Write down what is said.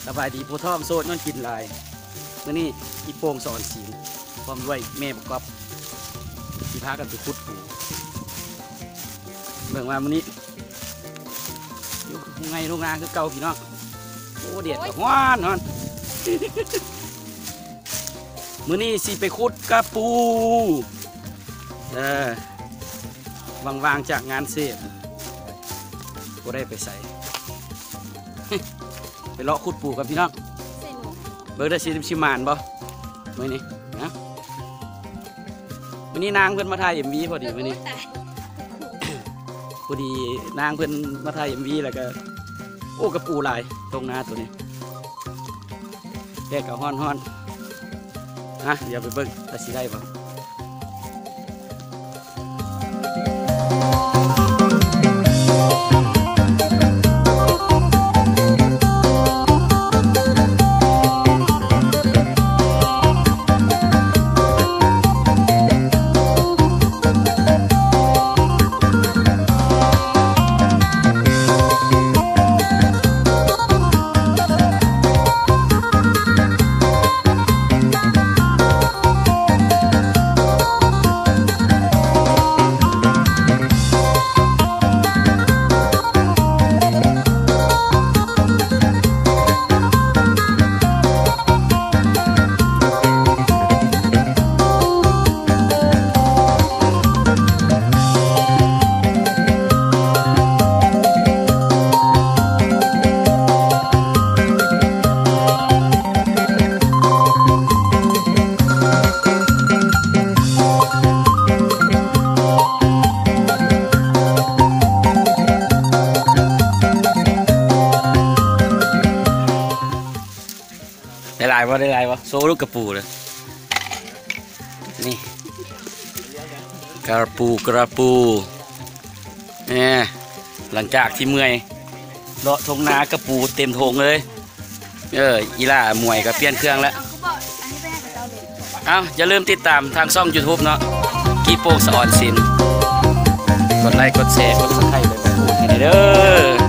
ສະບາຍດີຜູ້ທ້ອງໂສດຍ້ອນກິນຫຼາຍ. ມື້ນີ້ອີໂປ່ງສອນສິນ ພ້ອມດ້ວຍແມ່ບັກກອບ ຊິພາກັນໄປຂຸດປູ. ເບິ່ງວ່າມື້ນີ້ຢູ່ທົ່ງໄຮ່ທົ່ງນາຄືເກົ່າພີ່ນ້ອງ. ໂອ້ ແດດກໍຮ້ອນ ຮ້ອນ. ມື້ນີ້ຊິໄປຂຸດກະປູ ເອີ ວ່າງໆຈາກງານເສດ ບໍ່ໄດ້ໄປໃສ ໄປເລາະຂຸດປູກັນພີ່ນ້ອງ. ເບິ່ງເດີ ຊິ ຊິໝານບໍ່ມື້ນີ້ນະ. ມື້ນີ້ນາງເພິ່ນມາຖ່າຍເອັມວີພໍດີມື້ນີ້ ໂອ້ ຕາຍ ພໍດີນາງເພິ່ນມາຖ່າຍເອັມວີ ແລ້ວກໍ ໂອ້ ກະປູຫຼາຍທົ່ງນາໂຕນີ້. ແດດກໍຮ້ອນໆ ຮະ ດຽວໄປເບິ່ງວ່າຊິໄດ້ບໍ່. ໄດ້ຫຼາຍບໍ່? ໄດ້ຫຼາຍບໍ່? ໂຊລູກກະປູເດີ ນີ້ ກະປູ ກະປູ. ແໝ່ ຫຼັງຈາກທີ່ເມື່ອຍເລາະທົ່ງນາ ກະປູເຕັມຖົງເລີຍ. ເອີ ອີຫຼ້າໝວຍກໍປ່ຽນເຄື່ອງແລ້ວ. ເອົ້າ ຢ່າລືມຕິດຕາມທາງຊ່ອງຢູທູບເນາະ ກີໂປ່ງສະອອນສິນ ກົດໄລ ກົດແຊ ກົດຊັບສະໄຄຣບ ໃຫ້ເດີ.